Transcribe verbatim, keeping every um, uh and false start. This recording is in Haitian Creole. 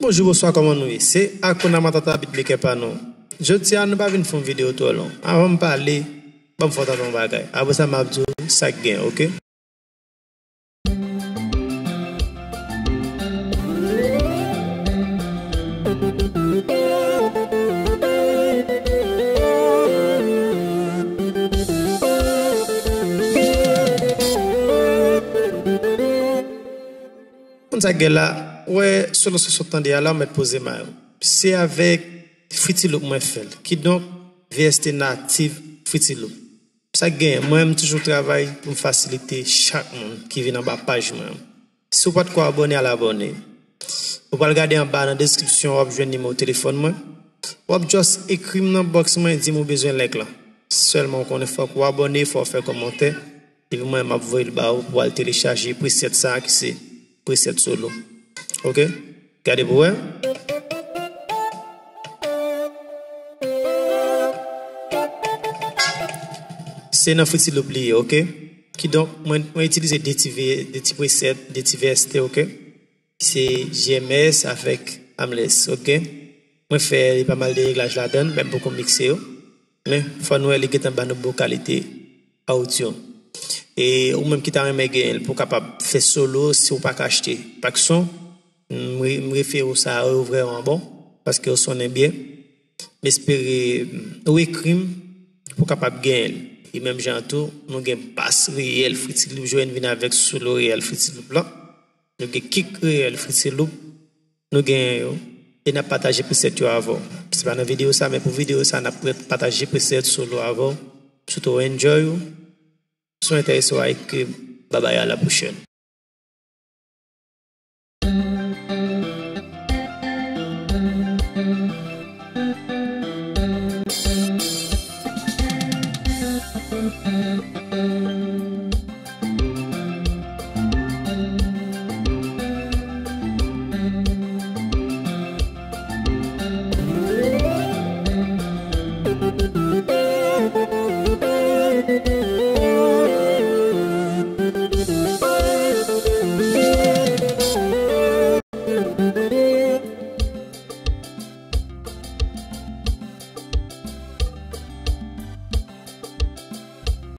Bonjou, bonswa, kòman nou ye? Se Hakuna Matata beatmaker pa nou. Jodi a, nou pa vin fè yon videyo twò long. Avan m pale, ban m fè w tande yon bagay. Apre sa, m ap di w sa k gen, oke? Konn sa k gen la, wè, solo sa w sot tande a la, w mèt poze may ou. Se avèk Fruity Loop mwen fè l. Kidonk, V S T natif Fruity Loop. Sa k genyen, mwen, m toujou travay pou m fasilite chak moun ki vin anba paj mwen an. Si w pa t ko abòne, al abòne. Ou pral gade anba nan deskripsyon, w ap jwenn nimewo telefòn mwen. W ap just ekri m nan box mwen, di m ou bezwen link lan. Sèlman w konnen fòk ou abòne, fò w fè kòmantè. Epi mwen, m ap voye l ba ou pou w al telechaje preset sa a ki se preset solo. Oke? Gade pou wè. Se nan Fruity Loop li ye, oke? Kidonk, mwen, mwen itilize de ti V-, de ti preset, de ti V S T, oke? Se J M S avèk Armless, oke? Mwen fè li pa mal de reglaj ladan l, men m poko mikse yo. Men, fò nou wè li gentan ban nou bon kalite audio. E ou menm ki ta renmen genyen l pou w kapab fè solo, si w pa ka achte pak son, m re-, m refere w sa a, yo vrèman bon, paske yo sonnen byen. M espere, mm, ou ekri m pou w kapab genyen l. E menm jan an tou, nou gen bas reyèl Fruity Loop, Joen vin avèk solo reyèl Fruity Loop lan. Nou gen kick reyèl Fruity Loop, nou genyen yo. E n ap pataje preset yo avè w. Se pa nan videyo sa, men pou videyo sa, n ap pataje preset solo avè w. M swete w enjoy ou. Si w enterese w a ekri m, babay, a la pwochèn.